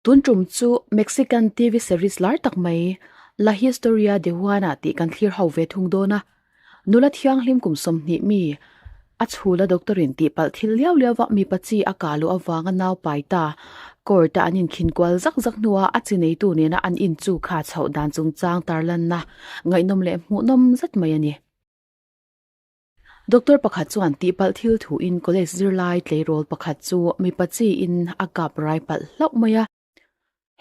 Tun tum chu Mexican TV series lar tak mai La Historia de Juana tih kan thlir ho ve thung dawn a. Nula thianghlim kum 20 mi a chhula doctor in tihpalh thil liau liau va mipa chi a kah luh avanga nau pai ta court a an inkhin kual zak zak hnuah a chi neitu nena an in chu kha chhoh dan chungchang tarlanna ngaihnawm leh hmuhnawm zet mai a ni. Doctor pakhat chuan tihpalh thil thuin college zirlai tleirawl pakhat chu mipa chi in a kap rai palh hlauh mai a.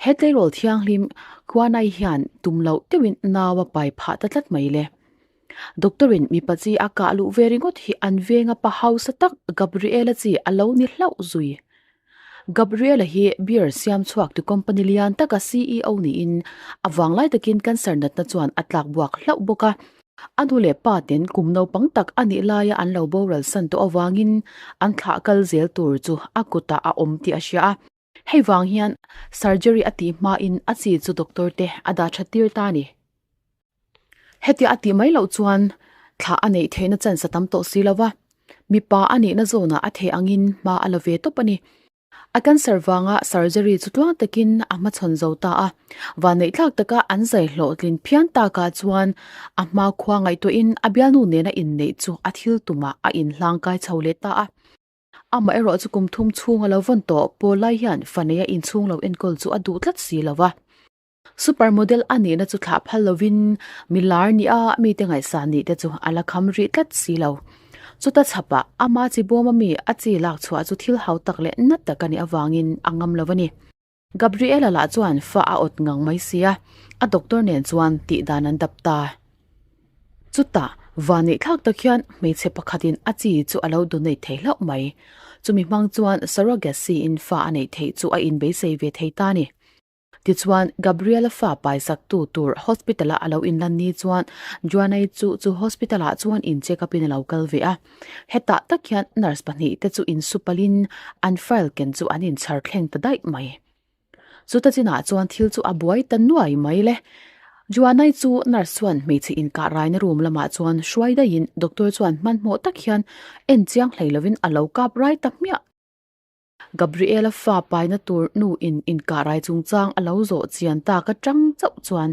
He tleirawl thianghlim Kuanai hian tum loh deuhin nau a pai phah ta tlat mai le. Doctor in mipa chi a kah luh ve ringawt hi an venga pa hausa tak Gabriela chi a lo ni hlauh zui. Gabriela hi beer siam chhuak tu company lian taka CEO niin a vanglai takin cancer natna chuan a tlak buak hlauh bawk a. A nu leh pa ten kum naupang tak a nih laia an lo boral san tawh avangin an thlah kal zel tur chu a kutah a awm tih a hria a. Hei vang hian surgery a tih hmain a chi chu doctor te a dah that tir ta a ni. Hetia a tih mai loh chuan thlah a neih theihna chance a tam tawh si lo va, mipa a nihna zawnah a theh angin hma a la ve tawp a ni. A cancer vanga surgery chu tluang takin a hmachhawn zo ta a, vanneih thlak taka an zai hlawhtlin phian takah chuan a hma khua ngaihtuahin a bialnu nena inneih chu a thil tumah a inhlangkai chho leh ta a. Amaherawh chu kum thum chhung a lo vawn tawh pawl lai hian fa neia inchhung lo enkawl chu a duh tlat si lo va. Super model a nihna chu thlah phal lovin mi lar nih a mite ngaihsan nih te chu a la kham rih tlat si lo. Chuta chhapah ama chi bawm ami a chi lak chhuah chu thil hau tak leh nat tak a nih avangin a ngam lo a ni. Gabriela lah chuan fa a awt ngang mai sia, a doctor nen chuan tih dan an dap ta. Chutah, vanneih thlak tak hian hmeichhe pakhatin a chi chu a lo donate thei hlauh mai. Chumi hmang chuan surrogacy in fa a neih theih chu a inbeisei ve thei ta a ni. Tichuan, Gabriela fa paisak tu tur hospital a a lo inlan ni chuan Joanna-i chu chu hospital ah chuan in check up in a lo kal ve a. Hetah tak hian nurse pahnih te chu insupalin an file ken chu an inchhar thleng ta daih mai. Chuta chinah chuan thil chu a buai ta nuai mai le. Joanna-i chu nurse chuan hmeichhe inkah raina room lamah chuan hruai daihin doctor chuan hmanhmawh tak hian en chiang hlei lovin a lo kap rai ta hmiah. Gabriela fa paina tur nu in inkah rai chungchang a lo zawh chian tak atang chauh chuan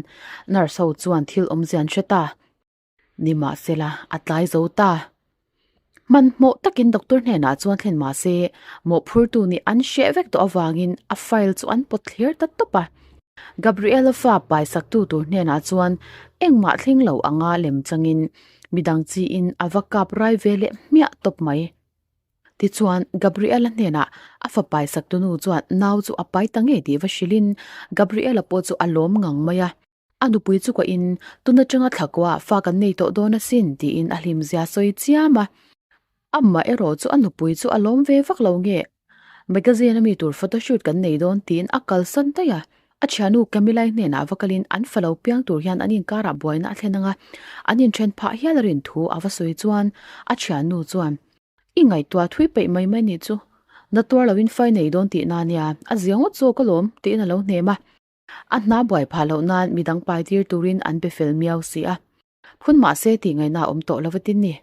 nurse ho chuan thil awmzian hre ta. Nimahsela, a tlai zo ta. Hmanhmawh takin doctor hnenah chuan thlen mahse, mawhphurtu nih an hreh vek tawh avangin a file chu an pawt thlir ta tawp a. Gabriela fa paisaktu tur hnenah chuan engmah thleng lo anga lem changin midang chiin a va kap rai ve leh hmiah tawp mai. Tichuan, Gabriela hnenah a fa paisaktu nu chuan nau chu a pai ta ngei tih va hrilhin Gabriela pawh chu a lawm ngang mai a. A nupui chu ka in, tun atanga thlakua fa kan nei tawh dawn asin tiin a hlimzia sawi chiam a. Amah erawh chu a nupui chu a lawm ve vak lo nge, magazine a mi tur photoshoot kan nei dawn tiin a kalsan daih a. A thiannu Camilla-i hnenah va kalin an fa lo piang tur hian an inkarah buaina a thlen ang a, an inthen phah hial a rin thu a va sawi chuan a thiannu chuan, I ngaihtuah thui peih mai mai nih chu, na tuar loin fai nei dawn tihna ania, a zia ngawt zawk alawm tiin a lo hnem a. A hna buai phah loh nan midang pai tir turin an be fel miau si a. Phun mahse tih ngaihna a awm tawh lo vatin ni.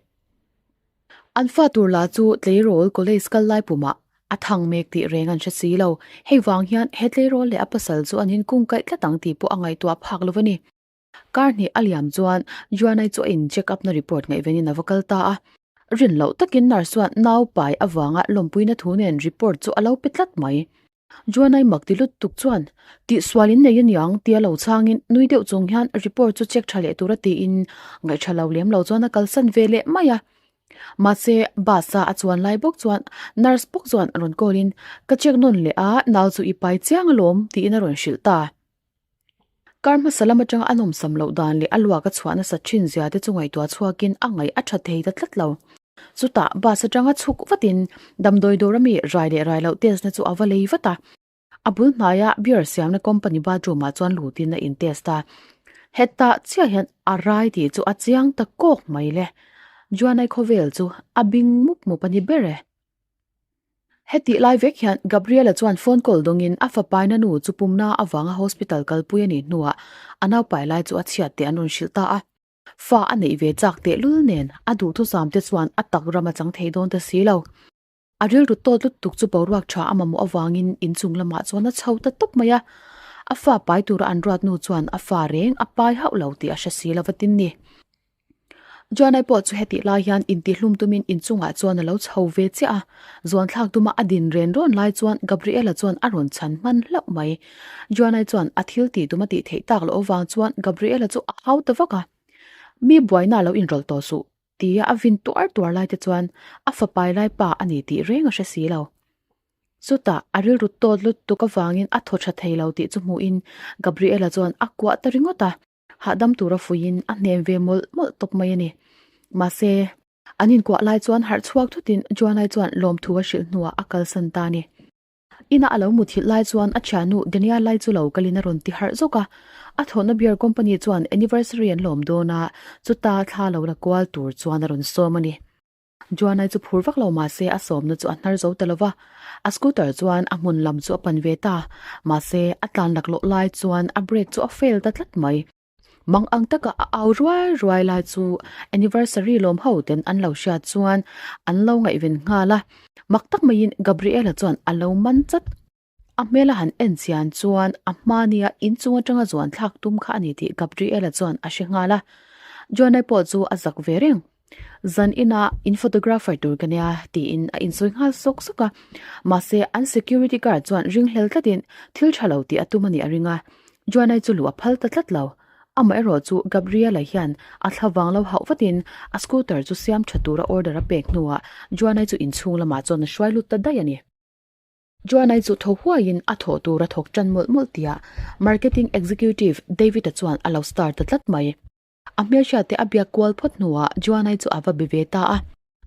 An fa tur la chu tleirawl college kal lai pumah a thang mek tih reng an hre si lo. Hei vang hian he tleirawl leh a pasal chu an inkung kaih tlat ang tih pawh a ngaihtuah phak lo a ni. Kar hnih a liam chuan Joanna-i chu a in check up na report ngaihvenin a va kal ta a. Rin loh takin nurse chuan nau pai avanga lawmpuina thu nen report chu a lo pe tlat mai. Joanna-i mak ti lut tuk chuan tihsual in nei aniang tia lo chhangin nui deuh chung hian report chu check tha leh tura tiin ngaihṭha lo lem lo chuan a kalsan ve leh mai a. Mahse bus a a chuan lai bawk chuan nurse bawk chuan rawn call in ka check nawn leh a nau chu i pai chiang alawm tiin a rawn hrilh ta. Kar hmasa lam atanga a nawmsam loh dan leh a luak a chhuah nasa thin zia te chu ngaihtuah chhuakin a ngaih a tha thei ta tlat lo. Chutah bus atanga chhuk vatin damdawi dawr ami rai leh rai loh test na chu a va lei vat a. A bul hnaia beer siamna company bathroom ah chuan lutin a in test a. Hetah chiah hian a rai tih chu a chiang ta kawk mai le. Juanai khawvel chu a bing mup mup a ni ber e. Hetih lai vek hian Gabriela chuan phone call dawngin a fapaina nu chu pumna avanga hospital kalpui a nih hnuah a naupai lai chu a chhiat teh an rawn hrilh ta a. Fa a neih ve chak tehlul nen a duhthusam te chuan a tak ram a chang thei dawn ta si lo. A rilru tawt lutuk chu boruak tha a mamawh avangin inchung lamah chuan a chho ta tawp mai a. A fa pai tura an ruat nu chuan a fa reng a pai hauh lo tih a hre si lo vatin ni. Joanai pawh chu hetih lai hian intihlum tumin inchungah chuan a lo chho ve chiah a. Zuanthlak tuma a din ren rawn lai chuan Gabriela chuan a rawn chhan hman hlauh mai. Joanai chuan a thil tih tum a tih theih tak loh avang chuan Gabriela chu a hau ta vak a. Mi buaina lo inrawlh tawh suh. Tia a vin tuar tuar lai te chuan a fapai lai pa a ni tih reng a hre si lo. Chutah a rilru tawt lutuk avangin a thaw tha thei lo tih chu hmuhin Gabriela chuan a kuah ta ringawt a, hahdam tura fuihin a hnem ve mawlh mawlh tawp mai a ni. Mahse, an inkuah lai chuan harh chhuak thutin Joanai chuan lawmthu a hrilh hnuah a kalsan ta a ni. Ina a lo muthilh lai chuan a thiannu Daniel lai chu lo kalin a rawn ti harh zawk a. A thawhna beer company chuan anniversary an lawm dawn a, chuta thla lo la kual tur chuan a rawn sawm a ni. Joanai chu phur vak lo mahse a sawmna chu a hnar zo ta lo va. A scooter chuan a hmun lam chu a pan ve ta. Mahse a tlan laklawh lai chuan a brake chu a fail ta tlat mai. Mang ang taka a au ruai ruai lai chu anniversary lawm ho ten an lo hriat chuan an lo ngaihven nghal a, mak tak maiin Gabriela chuan a lo man chat. A hmel a han en chian chuan a hmania inchung atanga zuan thlak tum kha a ni tih Gabriela chuan a hre nghal a, Joanna pawh chu a zak ve reng. Zan inah in photographer tur ka nia tiin a insawi nghal sawk sawk a, mahse an security guard chuan ringhlel tlatin thil tha lo tih a tum a nih a ring a, Joanna-i chu luh a phal ta tlat lo. Amaherawh chu Gabriela hian a thla vang lo hauh vatin a scooter chu siam tha tura order a pek hnuah Joanna-i chu inchhung lamah chuan a hruai lut ta daih a ni. Joanna-i chu tho huaiin a thawh tur a thawk tan mawlh mawlh tia marketing executive David-a chuan a lo star ta tlat mai. A hmelhriat te a biak kual phawt hnuah Joanai chu a va be ve ta a.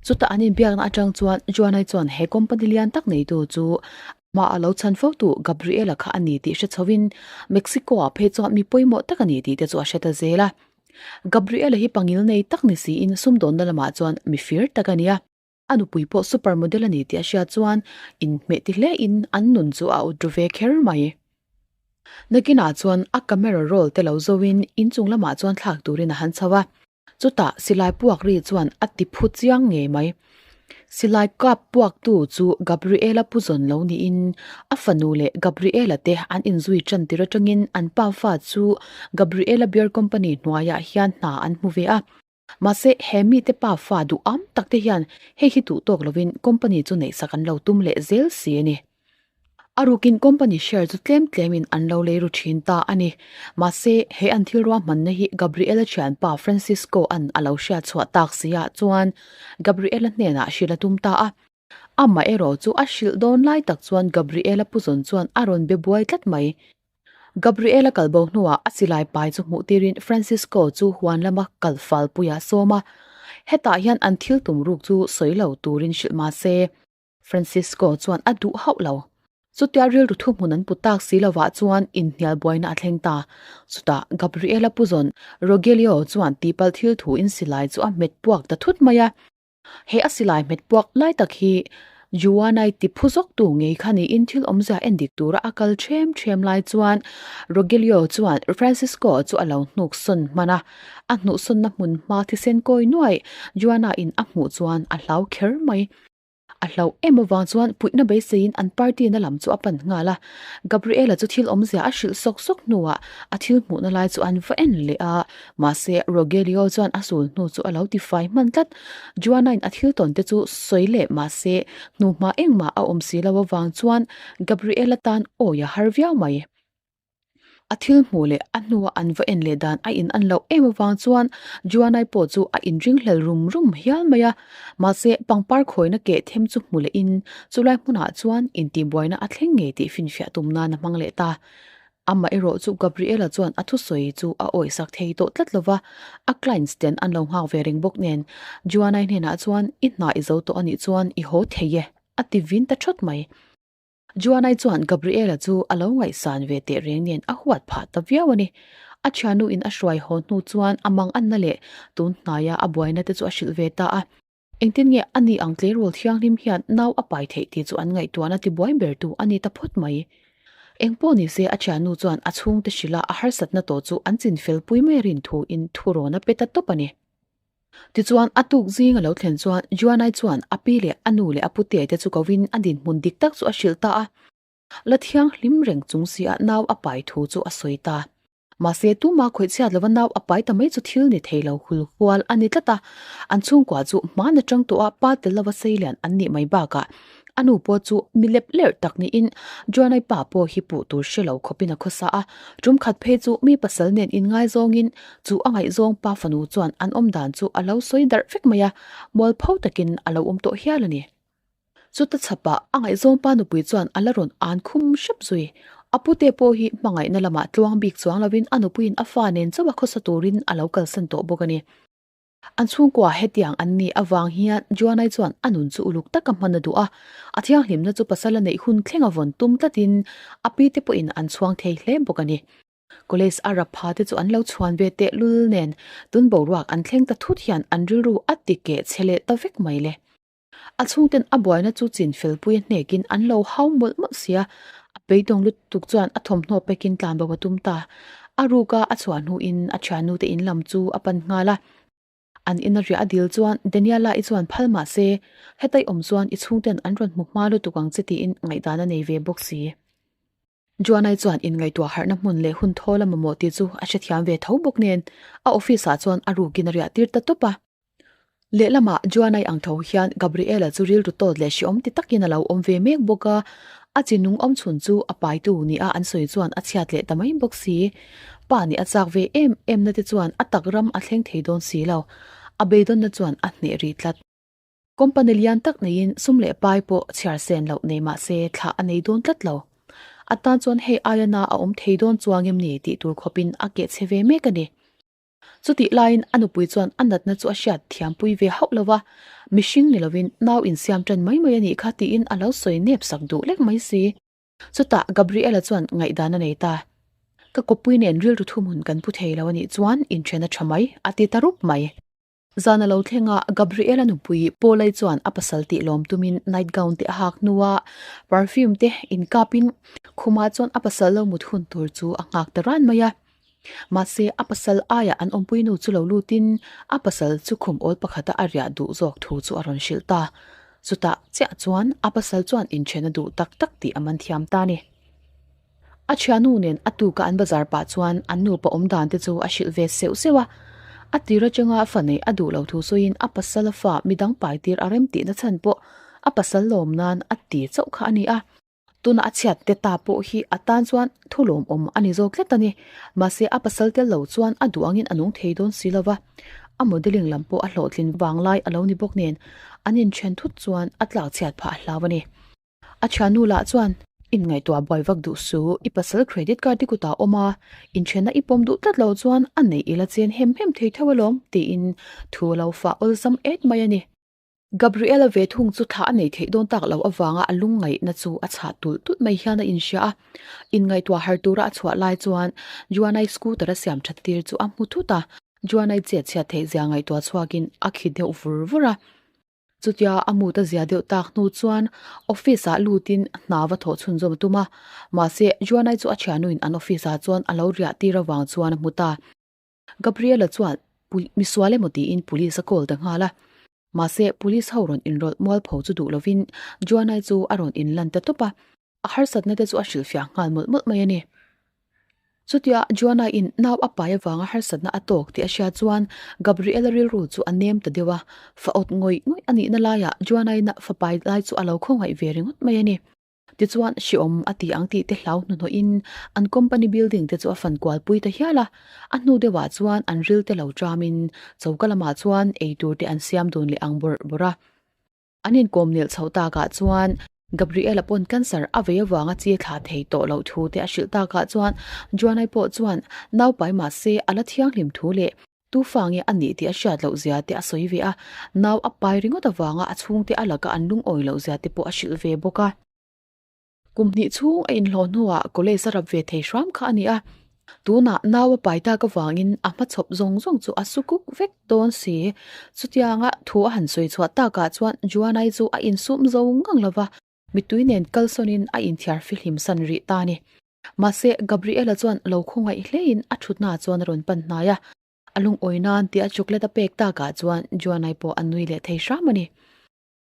Chutah an inbiakna atang chuan Joanai chuan he company lian tak neitu chu amah a lo chhan fo tu Gabriela kha a ni tih hre chhoin Mexico-ah phei chuan mi pawimawh tak a ni tih te chu a hre ta zel a. Gabriela hi pangil nei tak ni siin sumdawnna lamah chuan mi fir tak a ni a. A nupui pawh super model a ni tih a hriat chuan inhmeh ti hlein an nun chu a ut ru ve kher mai. Nakinah chuan a camera roll te lo zoin inchung lamah chuan thlak turin a han chho a, chutah silai puak ri chuan a ti phu chiang ngei mai. Silai kap puaktu chu Gabriela pu zawn lo niin a fanu leh Gabriela te an inzui tan tir atangin an pa fa chu Gabriela Beer Company hnuaiah hian hna an hmu ve a. Mahse, he mite pa fa duh am tak te hian hei hi duh tawk lovin company chu neihsak an lo tum leh zel si a ni. A rukin company share chu tlem tlemin an lo lei ru thin ta a ni. Mahse, he an thil ruahmanna hi Gabriela thianpa Francisco an a lo hriat chhuah tak si ah chuan Gabriela hnenah hrilh a tum ta a. Amah erawh chu a hrilh dawn lai tak chuan Gabriela puzawn chuan a rawn be buai tlat mai. Gabriela kalbo hnuah a silai pai chu hmuh tirin Francisco chu huan lama kal fal puiah a sawm a. Hetah hian an thil tum ruk chu sawi lo turin hrilh mah se, Francisco chuan a duh hauh lo. Chutia rilru thuhmun an pu tak si lovah chuan inhnial buaina a thleng ta. Chutah Gabriela puzawn Rogelio chuan tihpalh thil thu in silai chu a hmet puak ta thut mai a. He a silai hmet puak lai tak hi Juanai ti phu zawk tu ngei kha niin thil awmzia en dik tura a kal ṭhem ṭhem lai chuan Rogelio chuan Francisco chu a lo hnuk sawn hman a, a hnuhsawnna hmun hma thisen kawi nuai Juana in a hmuh chuan a hlau kher mai. A hlauh em avang chuan puihna beiseiin an party na lam chu a pan nghal a. Gabriela chu thil awmzia a hrilh sawk sawk hnuah a thil hmuhna lai chu an va en leh a, mahse Rogelio chuan a sul hnu chu a lo tifai hman tlat. Joanna-in a thil tawn te chu sawi leh mahse hnuhma engmah a awm si lo avang chuan Gabriela tan awi a har viau mai. A thil hmuh leh a hnua an va en leh dan a in an loh em avang chuan Joanai pawh chu a inringhlel rum rum hial mai a. Mahse, pangpar khawina keh them chu hmu lehin chulai hmunah chuan intihbuaina a thleng ngei tih finfiah tum nan a hmang leh ta. Amah erawh chu Gabriela chuan a thusawi chu a awihsak thei tawh tlat lova, a clients ten an lo nghak ve reng bawk nen Joanai hnenah chuan i hna i zo tawh anih chuan i haw thei e a ti vin ta thawt mai. Joanai chuan Gabriela chu a lo ngaihsan ve teh reng nen a huat phah ta viau a ni. A thiannu in a hruai haw hnu chuan a mang anna leh tun hnaia a buaina te chu a hrilh ve ta a. Engtin nge a ni ang tleirawl thianghlim hian nau a pai theih tih chu an ngaihtuahna tibuai bertu a ni ta phawt mai. Engpawh ni se a thiannu chuan a chhungte hrilh a a harsatna tawh chu an chinfel pui mai rin thuin thurawn a pe ta tawp a ni. Tichuan a tuk zing a lo thlen chuan Juanai chuan a pi leh a nu leh a pute te chu kovin a dinhmun dik tak chu a hrilh ta a. La thianghlim reng chung si a nau a pai thu chu a sawi ta. Mahse tuma khawih chhiat lova nau a pai ta mai chu thil ni thei lo hul hual a ni tlat a. An chhungkua chu hman atang tawh a pa tel lova sei lian an nih mai bakah a nu pawh chu mi lep lerh tak niin Joanai pa pawh hi puh tur hre lo khawpin a khawsa a. Tum khat phei chu mi pasal nen inngaizawngin chu a ngaihzawng pa fanu chuan an awm dan chu a lo sawi darh vek mai a, mualpho takin a lo awm tawh hial a ni. Chuta chhapah a ngaihzawng pa nupui chuan a la rawn an khum hrep zui. A pute pawh hi hmangaihna lamah tluang bik chuang lovin a nupuiin a fa nen chauh a khawsa turin a lo kalsan tawh bawk a ni. An chhungkua hetiang an nih avang hian Joanai chuan a nun chu uluk taka hman a duh a, a thianghlimna chu pasal a neih hun thleng a vawn tum tlatin a pite pawhin an chhuang thei hle bawk a ni. College a rap pha te chu an lo chhuan ve teh lul nen tun boruak an thleng ta thut hian an rilru a ti keh chhe leh ta vek mai le. A chhungten a buaina chu chin felpui a hnekin an lo hau mawlh mawlh sia, a beidawng lutuk chuan a thawmhnaw pekin tlan bo a tum ta. A ruka a chhuah hnuin a thiannu te in lam chu a pan nghal a. An ina riah a dil chuan Daniela i chuan phal mah se, hetai awm chuan i chhungten an rawn hmu hma lutuk ang che tiin ngaihdan a nei ve bawk si. Joanai chuan inngaihtuah harhna hmun leh hun thawl a mamawh tih chu a hrethiam ve tho bawk nen a office ah chuan a rukin a riah tir ta tawp a. Lehlamah Joanai ang tho hian Gabriela chu rilru tawt leh hreawm ti takin a lo awm ve mek bawk a, a chi nung awm chhun chu a paitu nia an sawi chuan a chhiat leh ta mai bawk si. Pa nih a chak ve em em na te chuan a tak ram a thleng thei dawn si lo. A beidawnna chuan a hneh rih tlat. Company lian tak neiin sum leh pai pawh chhiar sen loh nei mah se thlah a nei dawn tlat lo. A tan chuan hei aia na a awm thei dawn chuang em ni tih tur khawpin a keh chhe ve mek a ni. Chutih laiin a nupui chuan a natna chu a hriat thiampui ve hauh lo va, mihring ni lovin nau insiam tan mai mai a nih kha tiin a lo sawi nep sak duh lek mai si. Chutah Gabriela chuan ngaihdan a nei ta. Ka kawppui nen rilru thuhmun kan pu thei lo a nih chuan inṭhen a ṭha mai, a ti ta rup mai. Zan a lo thleng a, Gabriela nupui Paulai chuan a pasal tih lawm tumin night gown te a hak hnu a, perfume te inkapin khumah chuan a pasal lo mut hun tur chu a nghak ta ran mai a. Mahse, a pasal aiah an awmpui nu chu lo lutin a pasal chu khum awl pakhata a riah duh zawk thu chu a rawn hrilh ta. Chutah chiah chuan a pasal chuan inṭhen a duh tak tak tih a man thiam ta a ni. A thiannu nen a tuka an bazar pah chuan an nupa awm dan te chu a hrilh ve seuh seuh a. A tir atanga fa neih a duh lo thu sawiin a pasal a fa midang pai tir a rem tihna chhan pawh a pasal lawm nan a ti chauh kha a ni a. Tuna a chhiat te ta pawh hi a tan chuan thu lawmawm a ni zawk tlat a ni. Mahse a pasal tel lo chuan a duh angin a nung thei dawn si lo va. A modelling lam pawh a hlawhtlin vanglai a lo ni bawk nen an inthen thut chuan a tlak chhiat phah a hlau a ni. A thiannu lah chuan, Inngaihtuah buai vak duh su, i pasal credit card i kutah awm a, inthenna i pawm duh tlat lo chuan a neih i la chen hem hem thei tho alawm, tiin thu a lo fah awlsam et mai a ni. Gabriela ve thung chu thla a nei theih dawn tak loh avanga a lungngaihna chu a chhah tulh tulh mai hian a inhria a. Inngaihtuah har tura a chhuah lai chuan Joanai scooter a siam that tir chu a hmu thut a, Joanai chet chhiat theih zia ngaihtuah chhuakin a khi deuh vur vur a. Chutia a mut a zia deuh tak hnu chuan office ah lutin hna va thawh chhunzawm a tum a, mahse Joanai chu a thianuin an office ah chuan a lo riah tir avang chuan a hmu ta. Gabriela chuan misual emaw tiin police a call ta nghal a, mahse police ho rawn inrawlh mualpho chu duh lovin Joanai chu a rawn inlan ta tawp a. A harsatna te chu a hrilhfiah nghal mawlh mawlh mai a ni. Chutia Joanna in nau a pai avanga harsatna a tawk tih a hria chuan Gabriela rilru chu a nem ta deuh a, fa awt ngawih ngawih a nihna laiah Joanna in a fa pai lai chu a lo khawngaih ve ringawt mai a ni. Tichuan hriawm a ti ang tih te hlau hnuhnawhin an company building te chu a fan kual pui ta hial a, a hnu deuhah chuan an ril te lo ṭamin choka lamah chuan eitur te an siam dun leh ang bawrh bawrh a. An inkawm nel chhoh takah chuan Gabriela pawn cancer a vei avanga chi thlah thei tawh loh thu te a hrilh takah chuan Joanai pawh chuan naupai mah se a la thianghlim thu leh tu fa nge a nih tih a hriat loh zia te a sawi ve a, nau a pai ringawt avanga a chhungte a laka an lungawi loh zia te pawh a hrilh ve bawk a. Kum hnih chhung a inhlawh hnuah college a rap ve thei hram kha a ni a. Tunah nau a pai tak avangin a hmachhawp zawng zawng chu a su kuk vek dawn si. Chutianga thu a han sawi chhuah takah chuan Juanai chu a insum zo ngang lo va, mitui nen kalsawnin a inthiar fihlim san rih ta a ni. Mahse, Gabriela chuan lo khawngaih hlein a thutna chuan a rawn pan hnai a. A lungawi nan tia chocolate a pek takah chuan Juanai pawh a nui leh thei hram a ni.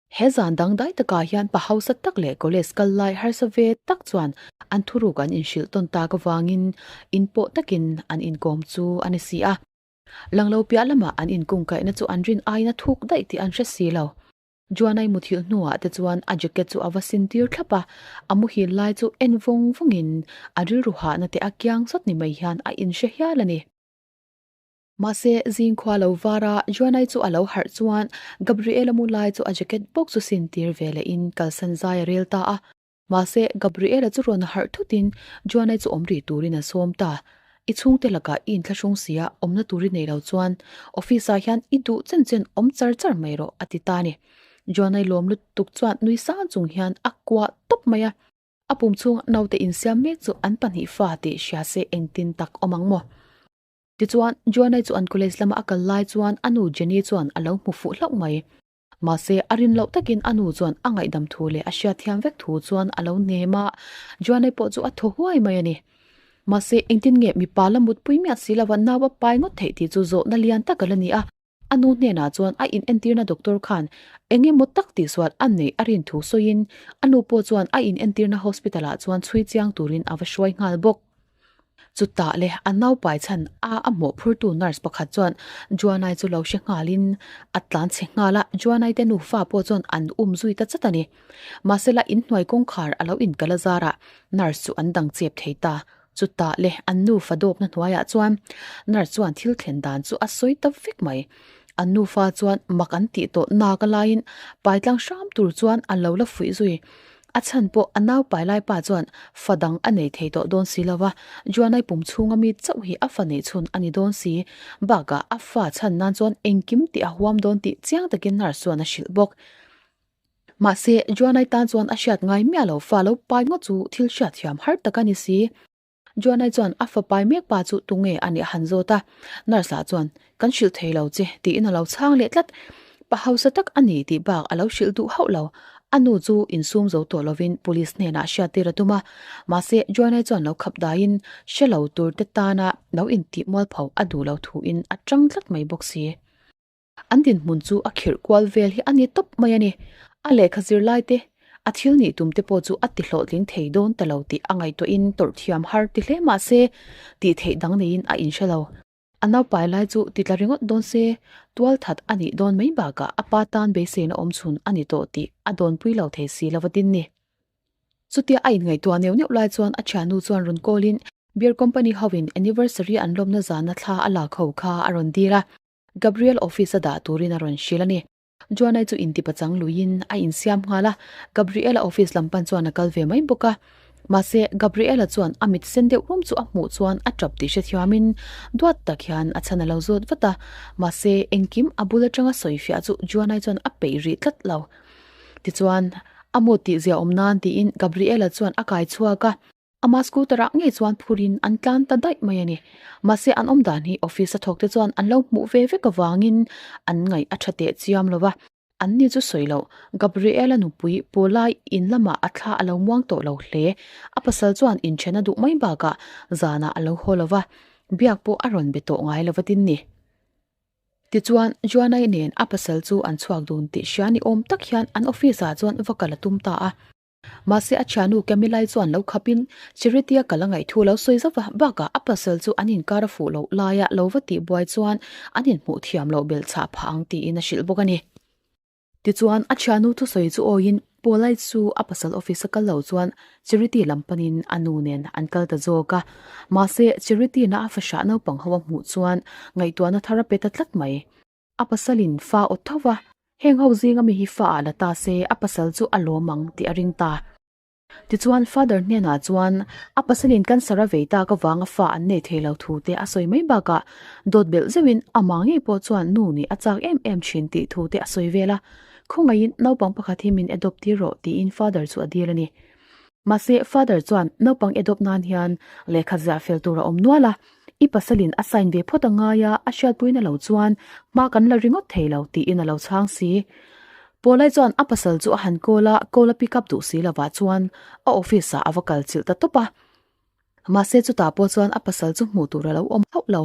He zan dangdai takah hian pa hausa tak leh college kal lai harsa ve tak chuan an thuruk an inhrilh tawn tak avangin inpawh takin an inkawm chu a ni si a. Langlo piah lamah an inkungkaihna chu an rin aiin a thuk daih tih an hre si lo. Juanai muthilh hnuah te chuan a jacket chu a va sin tir thlap a, a muhil lai chu en vawng vawngin a rilru hahna te a kiang sawt ni mai hian a inhre hial a ni. Mahse, zing khua lo var a, Joanai chu a lo harh chuan Gabriela mu lai chu a jacket bawk chu sin tir ve leh in kalsan zai a rel ta a. Mahse, Gabriela chu rawn harh thut in Joanai chu awm rih turin a sawm ta. I chhungte lakah i inthlahrung si a, awmna tur i nei lo chuan office ah hian i duh chen chen awm char char mai rawh a ti ta a ni. Joanai lawm lutuk chuan nui sang chung hian a kuah tawp mai a. A pum chhung naute insiam mek chu an pahnih fa tih hria se engtin tak awm ang maw? Tichuan, Joanna chu an college lama a kal lai chuan a nu Jenny chuan a lo hmu fuh hlauh mai. Mahse, a rin loh takin a nu chuan a ngaihdam thu leh a hriatthiam vek thu chuan a lo hnem a, Joanna pawh chu a thaw huai mai a ni. Mahse, engtin nge mipa la mutpui miah si lova nau a pai ngawt theih tih chu zawhna lian tak a la ni a. A nu hnenah chuan a inentirna doctor khan eng emaw tak tihsual a neih a rin thu sawiin a nu pawh chuan a inentirna hospital ah chuan chhui chiang turin a va hruai nghal bawk. Chutah leh a naupai chhan a a mawhphurtu nurse pakhat chuan Juanai chu lo hre nghalin a tlan chhe nghal a, Juanai te nufa pawh chuan an um zui ta chat a ni. Mahsela inhnuai kawngkhar a lo inkal a zarah nurse chu an dang chep thei ta. Chutah le an nufa dawpna hnuaiah chuan nurse chuan thil thlen dan chu a sawi ta vek mai. An nufa chuan mak an tih tawh nak a laiin paitlang hram tur chuan a lo la fuih zui. A chhan pawh a nau pai lai pa chuan fa dang a nei thei tawh dawn si lo va, Juanai pum chhunga mi chauh hi a fa neih chhun a ni dawn si. Bakah a fa chhan nan chuan engkim tih a huam dawn tih chiang takin nurse chuan a hrilh bawk. Mahse, Joanai tan chuan a hriat ngai miah lo, fa lo pai ngawt chu thil hriat thiam har tak a ni si. Joanai chuan a fa pai mek pa chu tunge a nih a han zawt a, nurse lah chuan, Kan hrilh thei lo che, tiin a lo chhang leh tlat. Pa hausa tak a ni tih bak a lo hrilh duh hauh lo. A nu chu insum zo tawh lovin police hnenah hriattir a tum a, mahse Joanai chuan lo khap daiin hre lo tur te tana lo intih mualpho a duh lo thuin a tang tlat mai bawk si. An dinhmun chu a khirh kual vel hi a ni tawp mai a ni. A lehkha zirlai te, a thil nih tum te pawh chu a ti hlawhtling thei dawn ta lo tih a ngaihtuahin tawrh thiam har ti hle mah se, tih theih dang neiin a inhre lo. A naupai lai chu ti tla ringawt dawn se, tual that a nih dawn mai bakah a pa tan beiseina awm chhun a ni tawh tih a dawnpui lo thei si lo va tin ni. Chutia a inngaihtuah neuh neuh lai chuan a thiannu chuan rawn call in Beer Company hoin anniversary an lawmna zana thla a lak ho kha a rawn dil a. Gabriel office a dah turin a rawn hrilh a ni. Joanna chu intipachang luiin a insiam nghal a, Gabriela office lam pan chuan a kal ve mai bawk a. Mahse, Gabriela chuan a mit sen deuh rum chu a hmuh chuan a tap tih hrethiamin duat tak hian a chhan a lo zawt vat a. Mahse, engkim a bul atanga sawifiah chu Joanna chuan a peih rih tlat lo. Tichuan, a mood tihzia awm nan tiin Gabriela chuan a kai chhuak a. Ama scooter ah ngei chuan phurin an tlan ta daih mai a ni. Mahse an awm dan hi office a thawk te chuan an lo hmuh ve vek avangin an ngaih a tha teh chiam lo va. An ni chu sawi loh, Gabriela nupui Paula in lamah a thla a lo muang tawh lo hle. A pasal chuan inthen a duh mai bakah zanah a lo haw lo va, biak pawh a rawn be tawh ngai lo va tin ni. Tichuan, Joanna-i nen a pasal chu an chhuak dun tih hria ni awm tak hian an office ah chuan va kal a tum ta a. Mahse a thiannu Camilla-i chuan lo khapin Charity-a kal a ngaihthu lo sawi zauh va, bakah a pasal chu an inkar a fuh loh laia lo va tih buai chuan an inhmuh thiam loh belh chhah phah ang tiin a hrilh bawk a ni. Tichuan a thiannu thusawi chu awiin Paula-i chu a pasal office a kal lo chuan Charity lam panin a nu nen an kal ta zawk a. Mahse Charity-na a fahrah naupang ho a hmuh chuan ngaihtuahna thar a pe ta tlat mai. A pasalin fa aw tho va, heng ho zinga mi hi fa ah la ta se a pasal chu a lawm ang tih a ring ta. Tichuan Father hnenah chuan a pasalin cancer a vei tak avanga fa an nei thei lo thu te a sawi mai bakah dawt belh zeuhin amah ngei pawh chuan nu nih a chak em em thin tih thu te a sawi vel a, khawngaihin naupang pakhat hi min adopt tir rawh tiin Father chu a dil a ni. Mahse, Father chuan naupang adopt nan hian lehkha ziah fel tur a awm nual a, i pasalin a sign ve phawt a ngai a, a hriatpuina lo chuan hma kan la ringawt thei lo tiin a lo chhang si. Paulai chuan a pasal chu a han call a, call a pick up duh si lovah chuan a office ah a va kal chilh ta tawp a. Mahse chutah pawh chuan a pasal chu hmuh tur a lo awm hauh lo.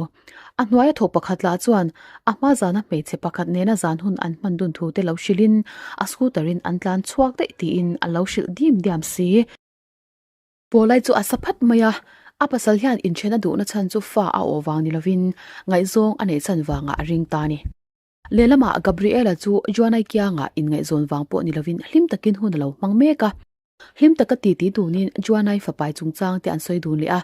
A hnuaia thawk pakhat lah chuan a hma zana hmeichhe pakhat nena zan hun an hman dun thu te lo hrilhin a scooter in an tlan chhuak daih tiin a lo hrilh dim diam si. Pawlai chu a sa phat mai a, a pasal hian inthen a duhna chhan chu fa a awh vang ni lovin ngaihzawng a neih chhan vangah a ring ta a ni. Lehlamah Gabriela chu Joanai kiangah inngaihzawn vang pawh ni lovin hlim takin hun a lo hmang mek a. Hlim taka titi dunin Joanai fapai chungchang te an sawi dun leh a.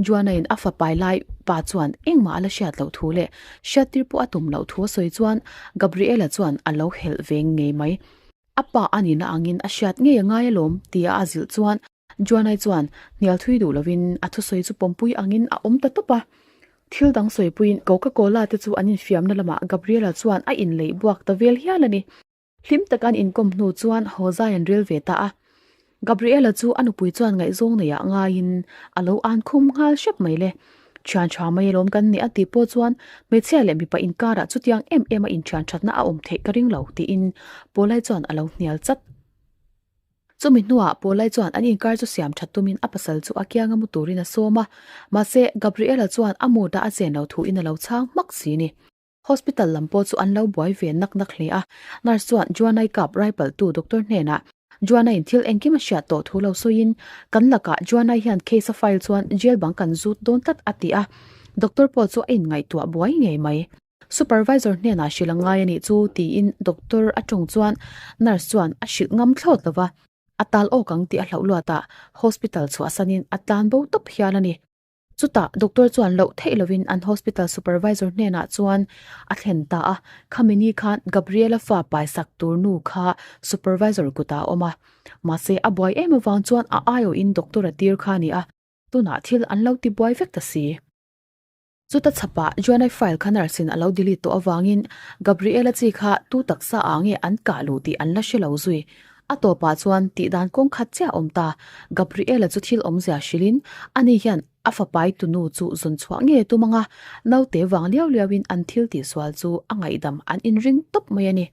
Joanaiin a fapai lai pa chuan engmah a la hriat loh thu leh hriattir pawh a tum loh thu a sawi chuan Gabriela chuan a lo helh ve ngei mai. A pa a nihna angin a hriat ngei a ngai alawm tia a zilh chuan Joanai chuan hnial thui duh lovin a thusawi chu pawmpui angin a awm ta tawp a. Thil dang sawipuiin Coca-Cola te chu an infiamna lamah Gabriela chuan a inleih buak ta vel hial a ni. Hlim taka an inkawm hnu chuan haw zai an rel ve ta a. Gabriela chu a nupui chuan ngaihzawng neiah ngaiin a lo an khum nghal hrep mai le. Thian tha mai alawm kan nih a tih pawh chuan hmeichhia leh mipa inkarah chutiang em em a inthian thatna a awm theih ka ring lo tiin Paulai chuan a lo hnial chat. Chumi hnuah Paulai chuan an inkar chu siam that tumin a pasal chu a kianga mu turin a sawm a, mahse Gabriela chuan a mood a a chen lo thuin a lo chhang hmak si ni. Hospital lam pawh chu an lo buai ve nak nak hle a, nurse chuan Joanai kap rai palhtu doctor hnenah Joanai'n thil engkim a hriat tawh thu lo sawiin kan lakah Joanai hian case a file chuan jail bang kan zut dawn tlat a ti a, doctor pawh chu a inngaihtuah buai ngei mai. Supervisor hnenah hrilh a ngai a nih chu tiin doctor a tawng chuan nurse chuan a hrilh ngam thlawt lo va, a tal awk ang tih a hlauh luatah hospital chhuahsanin a tlan bo tawp hial a ni. Chutah doctor chuan loh theih lovin an hospital supervisor hnenah chuan a thlen ta a, khami ni khan Gabriela fa paisak tur nu kha supervisor kutah a awm a, mahse a buai em avang chuan a aiawhin doctor a tir kha a ni a, tunah thil an lo ti buai vek ta si. Chuta chhapah Joanai file kha nurse in a lo delete tawh avangin Gabriela chi kha tu taksa ah nge an kah luh tih an la hre lo zui. A tawpah chuan tih dan kawng khat chiah a awm ta. Gabriela chu thil awmzia hrilhin ani hian a fapai tunu chu zawn chhuah nge tum anga naute vang liau liauin an thil tihsual chu a ngaihdam an inring tawp mai a ni.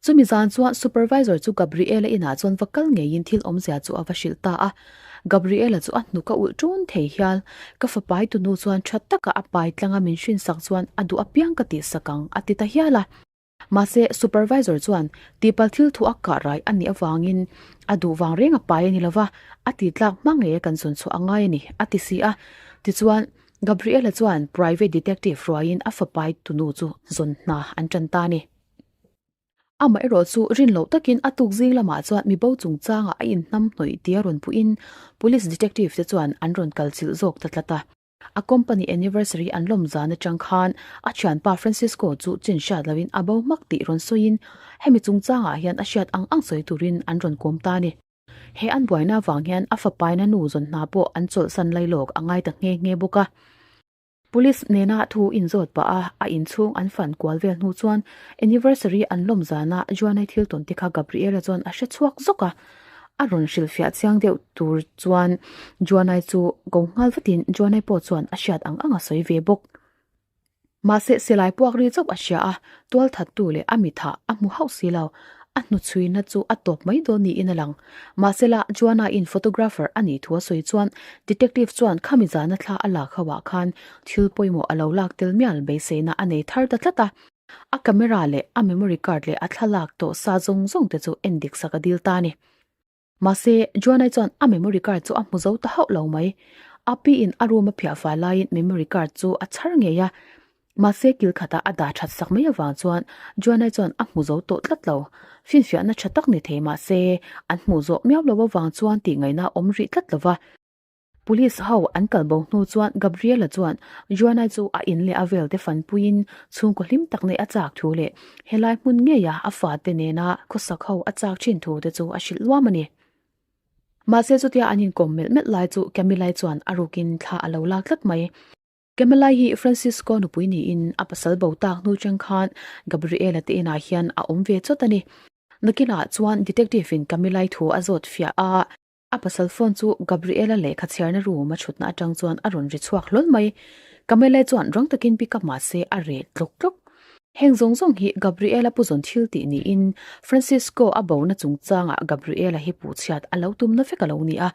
Chumi zan chuan supervisor chu Gabriela inah chuan va kal ngeiin thil awmzia chu a va hrilh ta a. Gabriela chu a hnuk a ulh ṭun thei hial. Ka fapai tunu chuan ṭha taka a pai tlanga min hrinsak chuan a duh apiang ka tihsak ang a ti ta hial a. Mahse, supervisor chuan tihpalh thil thu a kah rai a nih avangin a duh vang reng a pai a ni lova, a tih tlak hma ngei a kan zawn chhuah a ngai a ni a ti si a. Tichuan, Gabriela chuan private detective ruaiin a fapai tunu chu zawn hna an ṭan ta a ni. Amaherawh chu rin loh takin a tuk zing lamah chuan mibo chungchangah a inhnam hnawih tia rawn puhin Police Detective te chuan an rawn kal chilh zawk ta tlat a. A company anniversary an lawm zan atang khan a thianpa Francisco chu chin hriat loin a bo hmak tih rawn sawiin hemi chungchangah hian a hriat ang ang sawi turin an rawn kawm ta a ni. He an buaina avang hian a fapaina nu zawn hna pawh an chawlhsan lailawk a ngai ta nghe nghe bawk a. Police nena thu inzawt pah a, a inchhung an fan kual vel hnu chuan anniversary an lawm zana Joanai thil tawn te kha Gabriela chuan a hre chhuak zawk a. A rawn hrilhfiah chiang deuh tur chuan Joanai chu ko nghal vatin Joanai pawh chuan a hriat ang ang a sawi ve bawk. Mahse silai puak ri chauh a hria a, tual thattu leh a mithah a hmu hauh si lo. A hnuchhuina chu a tawp mai dawn niin a lang. Mahsela, Joanna-in photographer a nih thu a sawi chuan detective chuan khami zana thla a lak ho ah khan thil pawimawh a lo lak tel mial beiseina a nei thar ta tlat a. A camera leh a memory card leh a thlalak tawh sa zawng zawng te chu en dik sak a dil ta a ni. Mahse, Joanna chuan a memory card chu a hmu zo ta hauh lo mai. A piin a room a phiah fai laiin memory card chu a chhar ngei a. Mahse, kil khatah a dah that sak mai avang chuan Joanna chuan a hmu zo tawh tlat lo. Finfiahna tha tak ni thei mahse, an hmuh zawh miau lo avang chuan tih ngaihna a awm rih tlat lo va. Police ho an kal bo hnu chuan Gabriela chuan Joanna chu a in leh a vel te fanpuiin chhungkaw hlim tak neih a chak thu leh helai hmun ngeia a fate nena khawsak ho a chak thin thu te chu a hrilh luam a ni. Mahse chutia an inkawm melh melh lai chu Camilla chuan a rukin thla a lo lak tlat mai. Camilla hi Francisco nupui niin a pasal bo tak hnu chang khan Gabriela te inah hian a awm ve chawt a ni. Nakinah chuan detective in Camilla thu a zawt fiah a. A pasal phone chu Gabriela lehkha chhiarna room a thutna atang chuan a rawn ri chhuak hlawl mai. Camille chuan rang takin pick up mah se a reh tlawk tlawk. Heng zawng zawng hi Gabriela pu zawn thil tih niin Francisco a bona chungchangah Gabriela hi puhchhiat a lo tumna vek a lo ni a.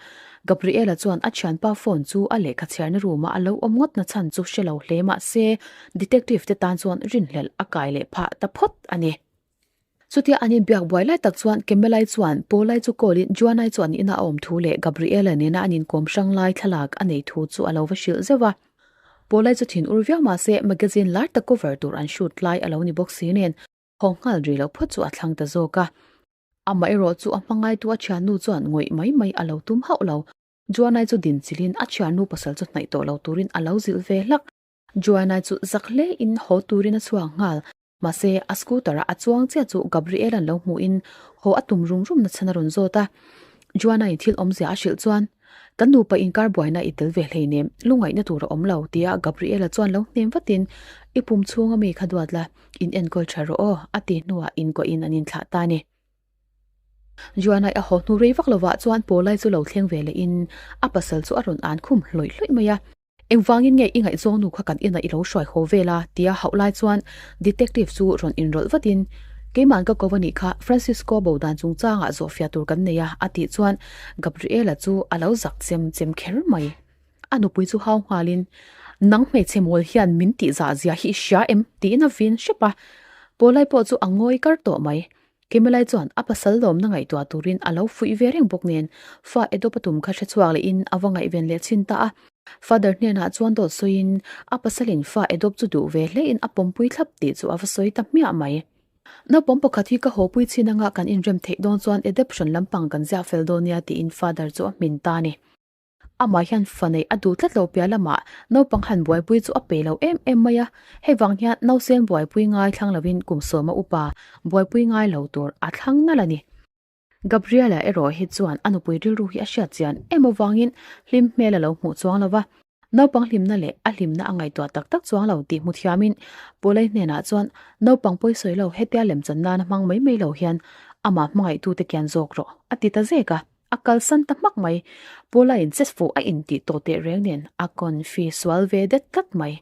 Gabriela chuan a thianpa phone chu a lehkha chhiarna room-a a lo awm ngawt na chhan chu hre lo hle mah se detective te tan chuan rinhlelh a kai leh phah ta phawt a ni. Chutia an inbiak buai lai tak chuan Kemelai chuan Paulai chu call in Joanai chu an inah a awm thu leh Gabriela nena an inkawm hrang lai thlalak a nei thu chu a lo va hrilh zeuh a. Paulai chu thin ur viau mah se magazine lar tak cover tur an shoot lai a lo ni bawk si nen haw nghal ri loh phawt chu a thlang ta zawk a. Amaherawh chu a hmangaitu a thiannu chuan ngawih mai mai a lo tum hauh lo. Joanai chu din chilhin a thiannu pasal chu hnaih tawh lo turin a lo zilh ve hlak. Joanai chu zak hle in haw turin a chhuak nghal. Mahse, a scooter-a a chuang chiah chu Gabriel-a'n lo hmuhin haw a tum rum rum na chhan a rawn zawt a. Joanna-in thil awmzia a hrilh chuan, Kan nupa inkar buaina i tel ve hleinem, lungaihna tur a awm lo, tia Gabriel-a chuan lo hnem vatin, I pum chhunga mi kha duat la, in enkawl tha rawh aw, a ti hnuah inkuahin an inthlah ta a ni. Joanna-i a haw hnu rei vak lovah chuan Paula-i chu lo thleng ve lehin a pasal chu a rawn an khum hlawih hlawih mai a. Engvangin nge i ngaihzawng nu kha kan inah i lo hruai haw vel a? tia hauh lai chuan Detective chu rawn inrawlh vatin, Keima'n ka ko a nih kha, Francisco bo dan chungchangah zawhfiah tur kan nei a, a tih chuan Gabriela chu a lo zak chem chem kher mai. A nupui chu hau nghalin, Nang hmeichhe mawl hian min tih zah zia hi i hria em? tiin a vin hrep a. Pawlai pawh chu a ngawi kar tawh mai. Kemalai chuan a pasal lawmna ngaihtuah turin a lo fuih ve reng bawk nen, fa Edop a tum kha hre chhuak lehin a va ngaihven leh chhin ta a. Father hnenah chuan dawt sawiin a pasalin fa Edop chu duh ve hlein a pawmpui thlap tih chu a va sawi ta hmiah mai. Naupang pakhat hi ka hawpui chin anga kan inrem theih dawn chuan adoption lampang kan ziah fel dawn nia tiin Father chu a hmin ta a ni. Amah hian fa neih a duh tlat lo piah lamah naupang han buaipui chu a pe lo em em mai a, hei vang hian nausen buaipui ngai thlang lovin kum sawma upa buaipui ngai lo tur a thlang nalh a ni. Gabriela erawh hi chuan a nupui rilru hi a hriat chian em avangin hlim hmel a lo hmuh chuang lo va, naupang hlimna leh a hlimna a ngaihtuah tak tak chuang lo tih hmu thiamin Pawlei hnenah chuan naupang pawisawi lo hetia lemchan nana hmang mai mai lo hian amah hmangaihtute kian zawk rawh a ti ta zek a. A kalsan ta hmak mai. Paula in che fuh a intih tawh teh reng nen a confi sual ve det tlat mai.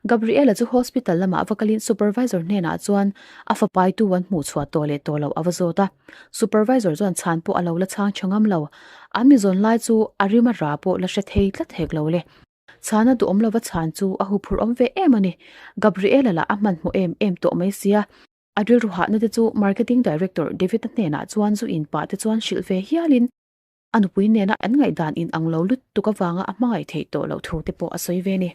Gabriela chu hospital lamah va kalin supervisor hnenah chuan a fapai tu an hmuh chhuah tawh leh tawh loh a va zawt a. Supervisor chuan chhan pawh a lo la chhang tha ngam lo. An mi zawn lai chu a rim a ra pawh la hre thei tlat hek lo le. Chhana duhawm lova chhan chu a huphurh awm ve em a ni. Gabriela lah a hmanhmawh em em tawh mai sia. A rilru hahna te chu Marketing Director David-a hnenah chuan zu in pah te chuan hrilh ve hialin a nupui nena an ngaihdan in ang lo lutuk avanga a hmangaih theih tawh loh thu te pawh a sawi ve a ni.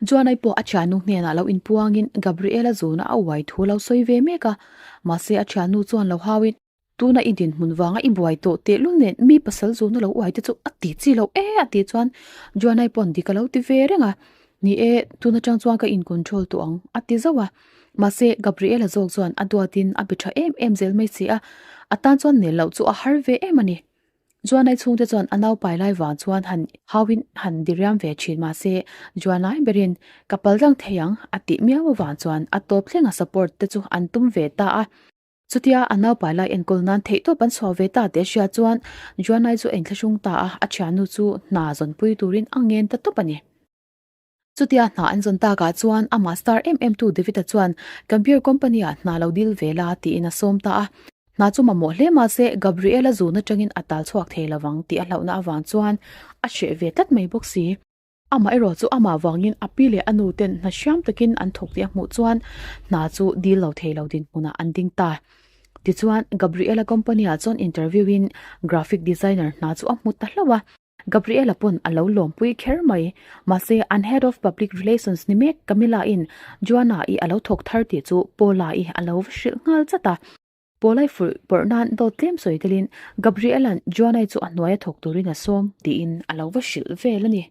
Joanna-i pawh a thiannu hnenah lo inpuangin Gabriela zuna a uai thu lo sawi ve mek a, mahse a thiannu chuan lo hauin, Tuna i dinhmun vanga i buai tawh tehlul nen mi pasal zuna lo uai te chu a ti chi lo e a tih chuan Joanna-i pawn dik a lo ti ve reng a, Ni e, tun atang chuan ka in control tawh ang a ti zauh a, mahse Gabriela zawk chuan a duatin a be tha em em zel mai si a, a tan chuan nel loh chu a har ve em a ni. Joanna-i chhungte chuan a naupai lai vang chuan han hauin han diriam ve thin mahse Joanna-i berin ka paltlang thei ang a tih miau avang chuan a tawp thlenga support te chu an tum ve ta a. Chutia a naupai lai enkawl nan theihtawp an chhuah ve ta tih a hria chuan Joanna-i chu a inthlahrung ta a, a thiannu chu hna zawnpui turin a ngen ta tawp a ni. Chutia hna an zawn takah chuan amah star em em tu David-a chuan kan beer company-ah hna lo dil ve la tiin a sawm ta a. Hna chu mamawh hle mah se Gabriel-a zun atangin a tal chhuak thei lovang tih a hlauhna avang chuan a hreh ve tlat mai bawk si. Amah erawh chu amah vangin a pi leh a nu ten hna hriam takin an thawk tih a hmuh chuan hna chu dil lo thei lo dinhmunah an ding ta. Tichuan, Gabriela company-ah chuan interview in graphic designer hna chu a hmu ta hlauh a. Gabriela pawn a lo lawmpui kher mai. Mahse, an head of public relations ni mek Camilla-in Joanna-i a lo thawk thar tih chu Paula-i a lo va hrilh nghal chat a. Paulai furh pawrh nan dawt tlem sawi telin Gabriela'n Joanai chu a hnuaia thawk turin a sawm tiin a lo va hrilh vel a ni.